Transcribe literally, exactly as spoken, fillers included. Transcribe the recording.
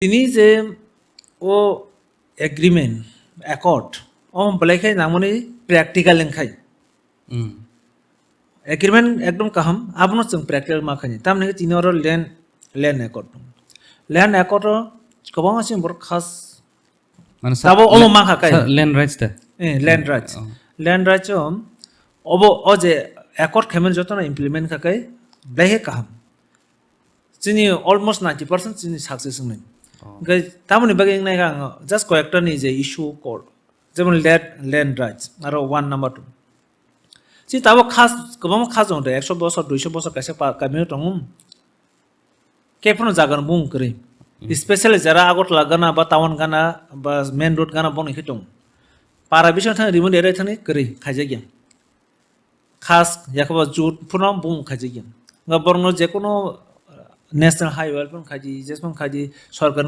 Tini je o agreement, accord, o belai khe nangmani practical wngkhai. Hmm. Agreement ekdom kaham, abono chwng practical ma khaini. Tamni hwnkhe tini oro land, land accord. Land accord o kwbangma chini borok khas Mane sa-, tabo omo la-, mankha kai. Sa-, land rights da? Eh, land rights. Oh. Land rights o, obo o je accord khaimani jotono implement kha kai, belai khe kaham. Chini almost ninety percent chini success wngnai. Oh. Hwnkhe tamoni bagwi wngnai kha ang just koyekta ni je issue kor. Jemon land, land rights, aro one number two. Chini tabo khas, kwbangma khas dong de, ekso bosor, duiso bosor kaisa pa-, kamio tongo. Khe phano jaga no bung kwrwi. Hmm. Especially jara Agartala gana ba town gana ba main road gana boni khe tong. Para bising thang remote area thani kwrwi khaijak ya. Khas yakaba jut phano bung khaijak ya. Nga borokno jekono, uh, national highway phano khaidi, jesmang khaidi, sorkar